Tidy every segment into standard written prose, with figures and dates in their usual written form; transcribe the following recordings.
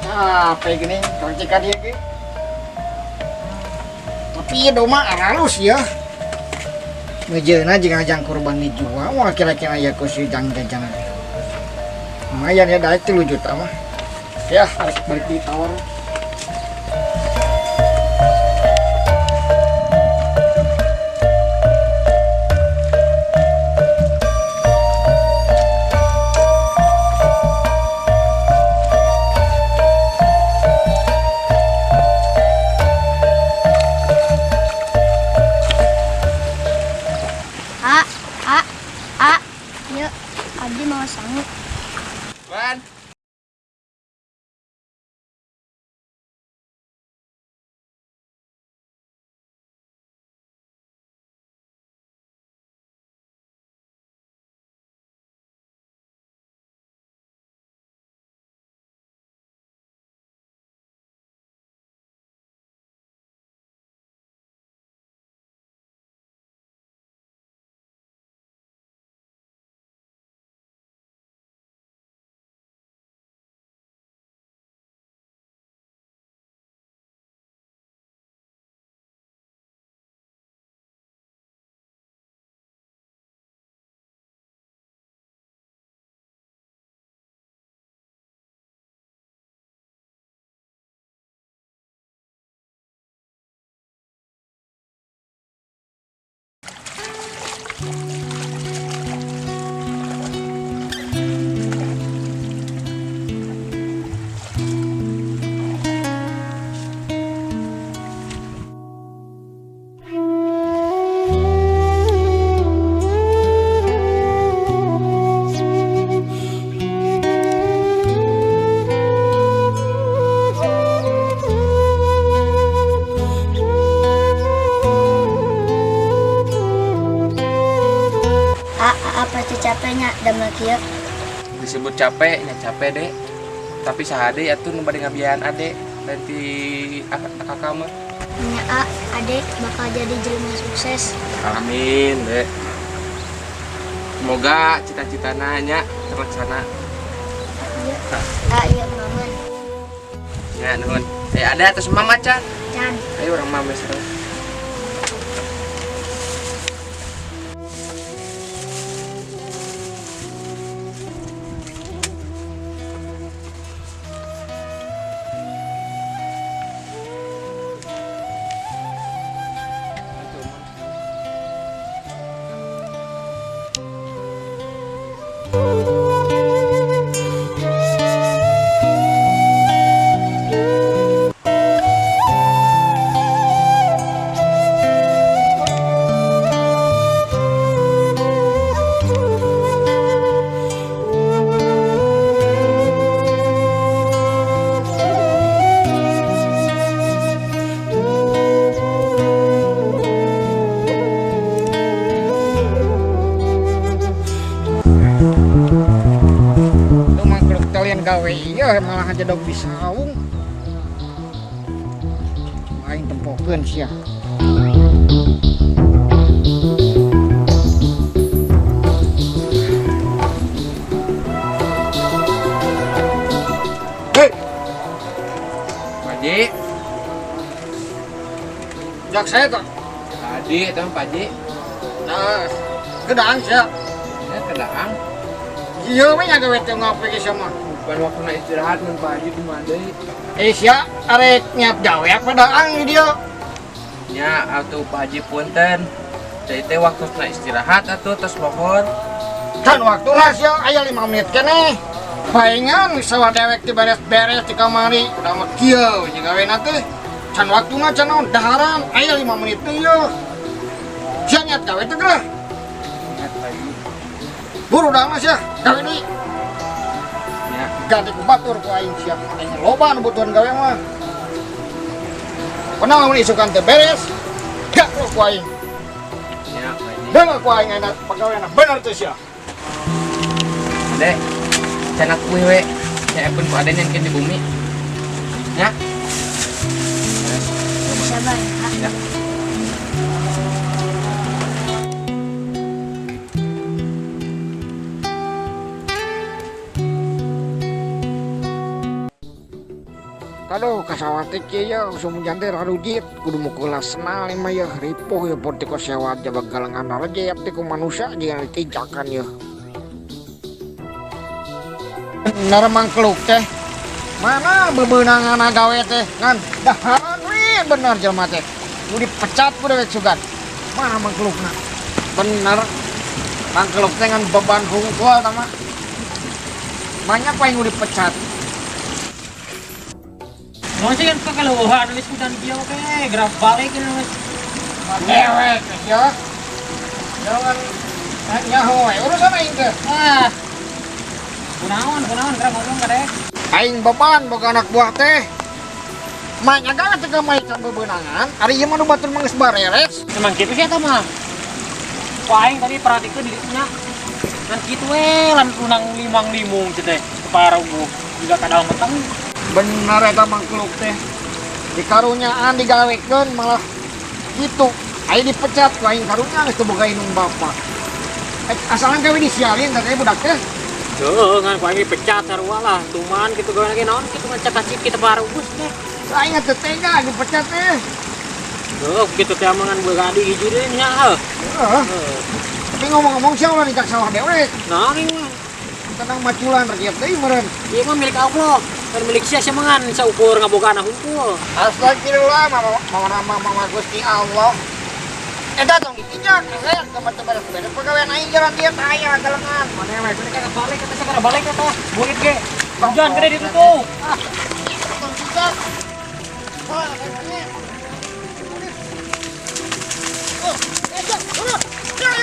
Capek gini, kalau dia ge. Tapi ieu domba aralus ya. Mejeuna jeung ajang kurban dijual, wah kira-kira ya ku si jang jajanan. Lumayan ya, daek 3 juta mah. Ya, harus balik ditawar. A, yuk, abdi mau sangu. Wan. Pasti capeknya damel kieu. Disebut capek, nya capek dek. Tapi sahade atuh nu bade ngabiayaan adek nanti kakak mah. Nya a, adek bakal jadi jelema sukses. Amin, dek. Semoga cita-citana nya terlaksana. Iya. Ah, iya mama. Ya nuhun. Ada atas mama can? Can. Ayo orang mama seru. Gawe iya malah aja dog di saung. Aing tempokeun sia. Hei. Pak Haji. Jak saya tuh. Tadi itu Pak Haji. Nah, kedaang sia. Ya kedaang. Iya we nya gawe teh ngopi ge sia mah. Bukan waktu nak istirahat mun Pak Haji kumaha deui. Sia arek nyiap gawe apa daang di dieu? Nya atuh Pak Haji punten. Teh teh waktu nak istirahat atuh tos lohor. Kan waktuna sia aya 5 menit keneh. Paingan sawah dewek teh beres-beres di kamari. Udah mah kieu jeung gawena teh. Can waktuna can naon daharan aya 5 menit teh ieu. Sia niat gawe teh geura. Niat Pak Haji. Buru daang mah sia, gawe deui. Ganti ku batur ku aing siap aing loba nu butuhan gawe mah. Pernah lamun isukan teh beres, gak ku aing. Ya, Pak Haji. Bener ku aing enak pagaweana bener teh sia. Dek, canak kuih we. Nya pun ku aden yang di bumi. Nya. Sabar ya. Ya. Aduh, kasawah teh kieu ya, usum hujan teh rarujit, kudu mukul senal mah ya, ripuh ya portiko sewa jaba galengan rejep teh ku manusia jiga ditinjakan ya. Bener mangkluk teh. Mana bebeunangan gawe teh ngan daharan we bener jelema teh. Kudu dipecat ku dewek sugan. Mana mangklukna? Bener. Mangkluk teh ngan beban hungkul tah mah. Banyak paling kudu dipecat. Mau sih kan kekeluhan wis udan kieu ke, gerak balik wis. Dewek ya. Jangan nyaho we urusan aing teh. Ah. Kunaon gerak ngomong ka dek. Aing beban boga anak buah teh. Manya gawe teh ka maican bebeunangan, ari ieu mah nu batur mah geus bareres. Emang kitu sih eta mah. Ku aing tadi perhatikeun dirinya. Ngan kitu we lan lunang limang-limung teh keparuguh juga kadal meteng. Bener eta mangkluk teh. Dikarunyaan digawekeun malah kitu. Aing dipecat ku aing karunya geus teu boga indung bapa. Asalan gawe disialin teh budak teh. Heuh, ngan ku aing dipecat sarua lah, tuman kitu gawe lagi naon kitu mah cakacik kita parugus teh. Aing teu tega dipecat teh. Heuh, kitu teh amangan boga adi hiji deui nya heuh. Heeh. Tapi ngomong-ngomong sia ulah dicak sawah dewek. Naon ieu mah? Tenang maculan rakyat deui meureun. Ieu mah milik Allah. Kan milik sia sia mangan saukur ngabogaan hungkul. Astagfirullah, mawa nama mawa Gusti Allah. Eta tong ditijak, saya teman-teman beres pagawean aing jalan dia taya galengan. Mana we kudu kagak balik eta segera balik eta. Burit ge. Hujan gede ditutup. Ah, tong ditijak. Wah, ini. Oh, eta, turun. Ya.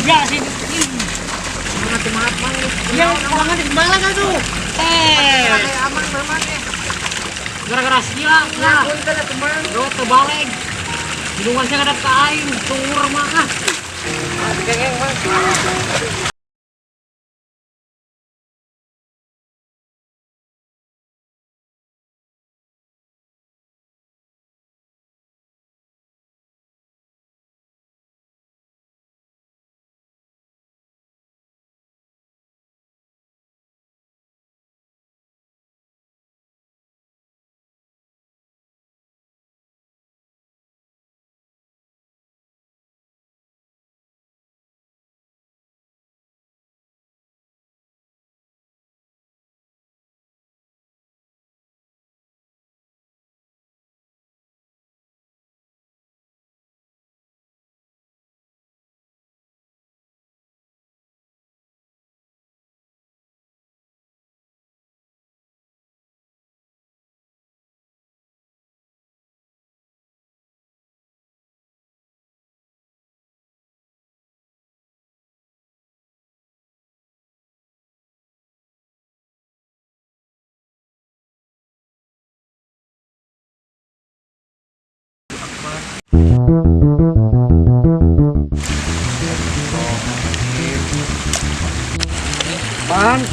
Enggak sih. Iya, orangnya di kepala kan tuh. Aman memang ya. Gara-gara sia lah. Lo terbalik. Hidungan saya ada ke aing, tungur mah. Ah, Mang.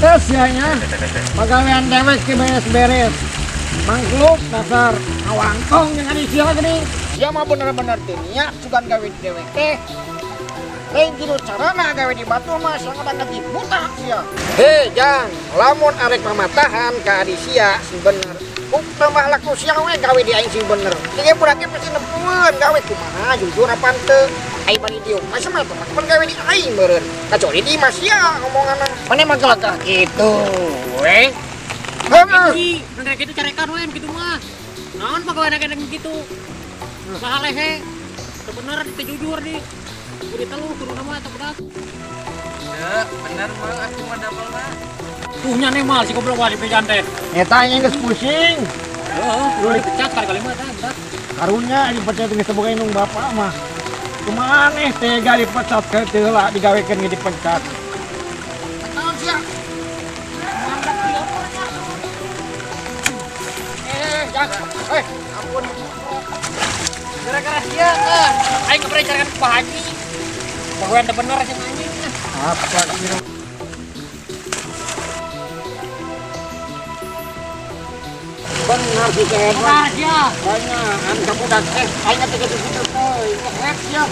Sukses ya nya. Pagawean dewek ki beres-beres. Mangkluk dasar awangkong jeung adi sia geuning. Sia mah bener-bener teu niat sugan gawe di dewek teh. Lain kitu carana gawe di batur mah sangat ngaji buta sia. Hei Jang, lamun arek mamatahan ka adi sia sing bener. Buk tambah laku sia we gawe di aing sing bener. Ieu budak ge pasti nempueun gawe kumaha jujur apa teu. Aing bari dieu masa mah teman gawe di aing meureun. Kacuali di imah sia ngomonganna. Mane mah gelagah kitu we. Heuh. Ih, bener gitu carekan we gitu mah. Naon pagawean kene gitu. Saha lehe. Teu bener teu jujur di. Kudu telu kudu nama eta budak. Teu, bener mang aku mah damelna. Tuh nya nemal si goblok wah dipejan teh. Eta aing geus pusing. Heeh, kudu dipecat kali-kali mah eta budak. Karunya dipecat geus teu boga indung bapak mah. Kumaha aneh tega dipecat ke teu heula digawekeun ge dipecat. Naon sia? Jangan. Ampun. Gara-gara sia, aing kemarin carikan ku Pak Haji. Pagawean teu bener sia anjing. Apa sih? Benar sih saya. Benar sia. Banyak an ka budak teh aing teh geus kitu teh. Ngehet sia.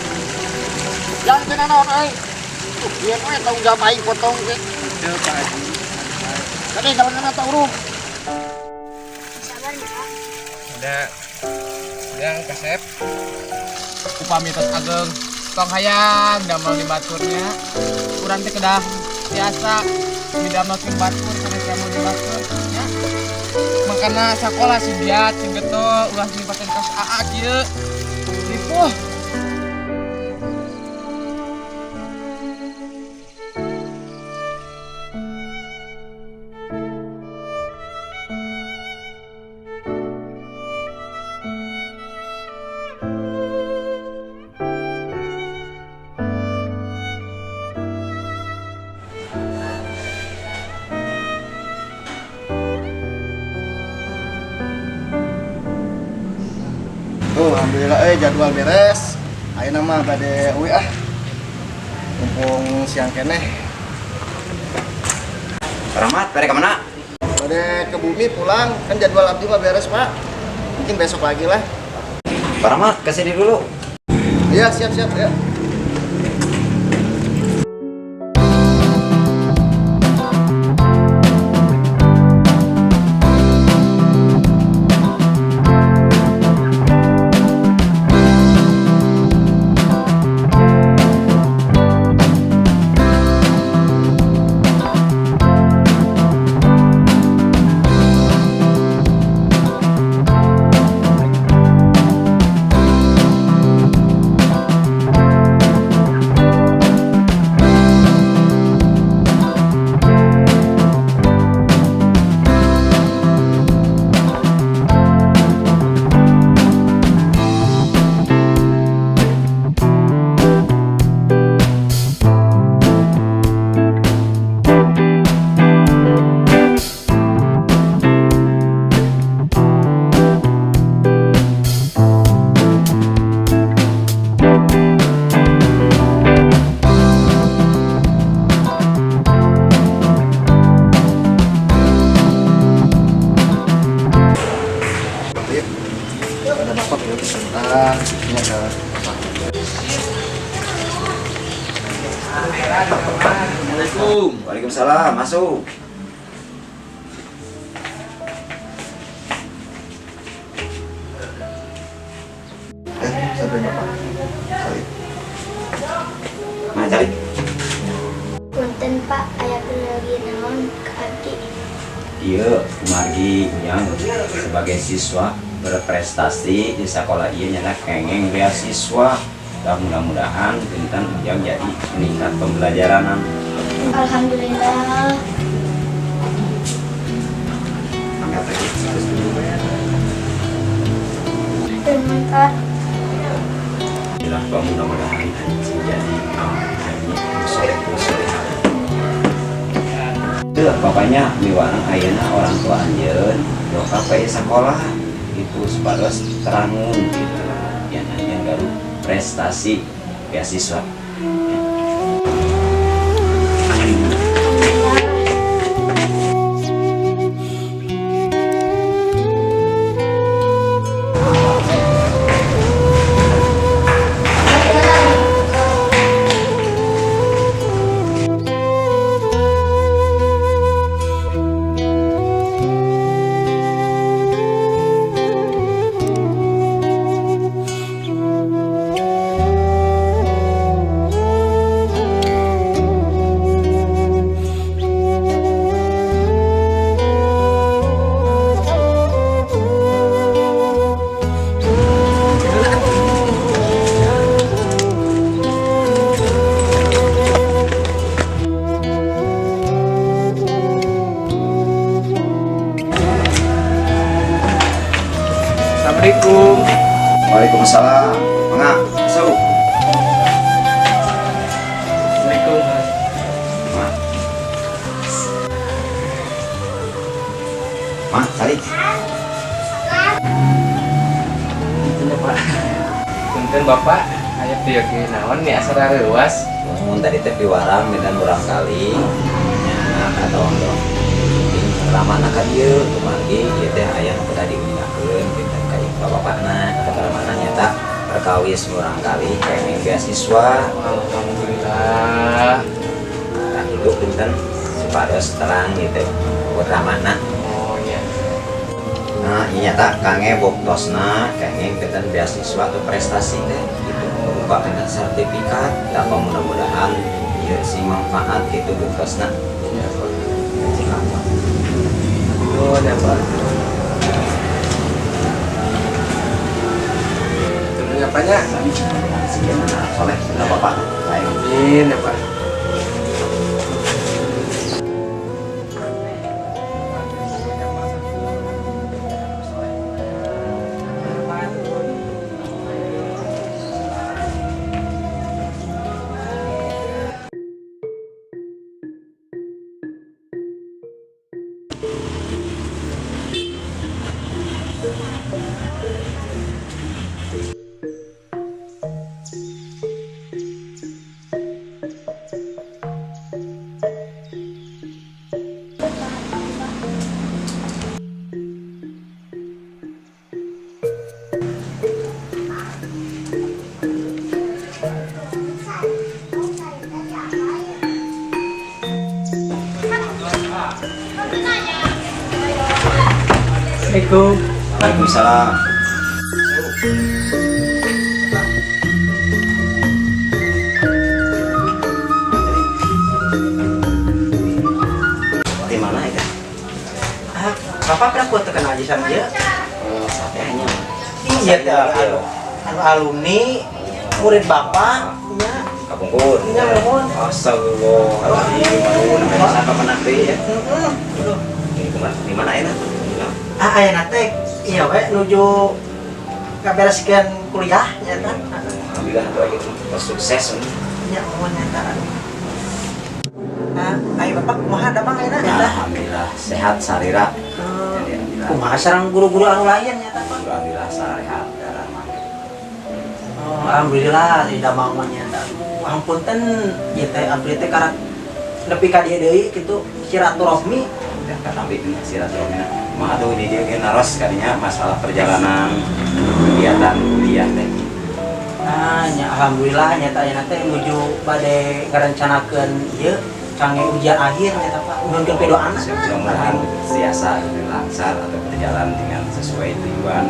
Jangan teu nanaon euy. Tuh ieu we tanggung jawab aing potong ge. Teu Pak Haji. Tadi jalan teh urung. Sabar ya, Pak. Ada yang kasep. Upami tos ageng tong hayang damel di baturnya. Urang teh kedah biasa didamelkeun batur sanes damel di batur nya. Makana sakola sing giat sing getol ulah sing paten kas AA kieu. Ripuh. Tuh, alhamdulillah jadwal beres. Ayeuna mah bade euy ah. Mumpung siang keneh. Rahmat, bade ka mana? Bade ke bumi pulang, kan jadwal abdi mah beres, Pak. Mungkin besok lagi lah. Pak Rahmat, ke sini dulu. Iya, siap-siap ya. Ada bapak ya, sebentar. Ini ada bapak. Assalamualaikum. Waalaikumsalam, masuk. Sampai bapak. Sorry. Mana cari? Punten Pak, aya lagi naon ka abdi. Iya, kumargi ujang sebagai siswa berprestasi di sekolah ieu nyana kengeng beasiswa. Dah mudah-mudahan dinten ujang jadi meningkat pembelajaran. Alhamdulillah. Angkat lagi terus dulu. Terima kasih. Alhamdulillah, mudah-mudahan jadi soleh soleh. Pokoknya miwarang ayeuna orang tua anjeun doka pe sekolah itu supados terangun gitu. Yang anjeun gaduh prestasi beasiswa. Assalamualaikum. Waalaikumsalam. Mangga, masuk. Assalamualaikum. Ma. Ma, salik. Punten, Pak. Punten, Bapak, aya piyogi naon nih asa rareuwas? Mun tadi teh piwarang dan murangkalih nya atau dong. Ramana ka dieu kumargi ieu teh aya nu kudu diuningakeun kinten ka bapakna atau ramana nyata perkawis murangkalih kenging beasiswa. Alhamdulillah. Tah itu kinten supados terang gitu buat ramana. Oh iya. Nah, ieu nyata kangge buktosna kenging kinten beasiswa atau prestasi teh gitu buka kinten sertifikat da mudah-mudahan ieu sing manfaat gitu buktosna. Iya, Pak. Cing apa? Nuhun ya, Pak. Turun apanya? Sekian anak soleh, nggak apa-apa. Baik. Amin ya, Pak. Assalamualaikum. Waalaikumsalam. Di mana itu? Ah, Bapak pernah foto kenal aja sama dia? Satenya. Iya, teh anu, anu alumni murid Bapak, nya. Kapungkur. Nya mohon. Astagfirullahaladzim. Aduh, namanya siapa pernah teh ya? Heeh. Aduh. Ini kemana? Di mana ya? Ah, ayeuna teh iya we nuju ngabereskeun kuliah nya ta. Alhamdulillah tuh gitu. Sukses ini. Nya mohon nya ta. Ah, ayo Bapak kumaha damang ayeuna nya ta? Alhamdulillah sehat sarira. Jadi alhamdulillah. Kumaha sareng guru-guru anu lain nya ta, Pak? Alhamdulillah sarehat darah mah. Oh, alhamdulillah di damang mah nya ta. Aduh, hampunten ieu teh abdi teh karak nepi ka dieu deui kitu silaturahmi. Ya katampi ini silaturahmi. Mah tuh di dieu ge naros kadinya masalah perjalanan kegiatan kuliah teh. Nah, nya alhamdulillah nya ta ayeuna teh nuju bade ngarencanakeun ieu kangge ujian akhir nya ta, Pak. Nuhunkeun pidoana. Mudah-mudahan biasa gitu, lancar atau berjalan dengan sesuai tujuan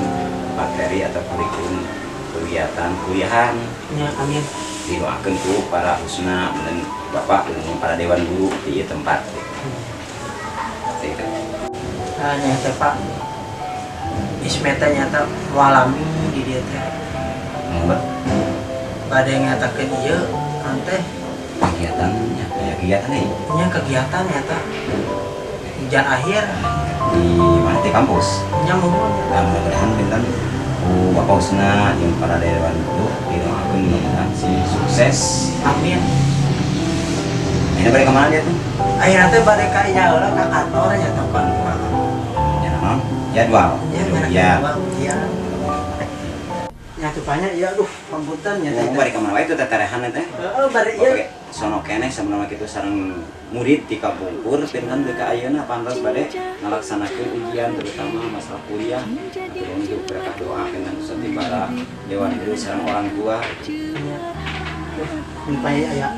materi atau kurikulum kegiatan kuliahan. Nya amin. Didoakeun ku para husna dan bapak dan para dewan guru di ieu tempat. Gitu. Nah, nya teh Pak. Isme teh nyata walami di dieu teh. Mbak, Bade ngatakeun ieu kan teh kegiatannya, ya kegiatan nih nya kegiatan nyata ujian akhir di mana, di kampus. Nya mohon. Dan mudah-mudahan pinten ku Bapak Husna jeung para dewan guru didoakeun mudah-mudahan sing sukses. Amin. Ini balik kemana dia tuh? Ayeuna teh bade ka nya heula ka kantor nya ta, Pak. Ya naon? Jadwal. Ya, Ya. ya. Nya tuh banyak ya, aduh, pambutan nya teh. Oh, balik kemana wae itu teterehan teh? Heeh, bade ieu. Oke, sono keneh sebenarnya kitu sareng murid di kapungkur pinten teu ka ayeuna pantas bade ngalaksanakeun ujian terutama masalah kuliah. Atur untuk berkah doa pinten seperti para dewan guru sareng orang tua. Nyampai aya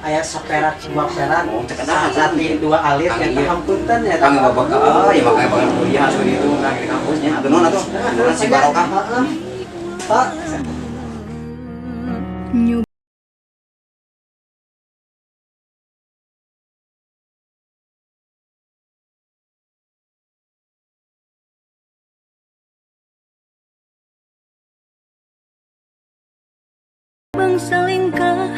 aya saperak dua perak. Oh, cek dah. Satu dua alit Kang, ya iya. hampunten ya. Kang bapak ah ya makanya banget kuliah atuh itu kang di kampusnya atuh nuhun atuh. Nuhun si barokah. Heeh. Pak. Nyu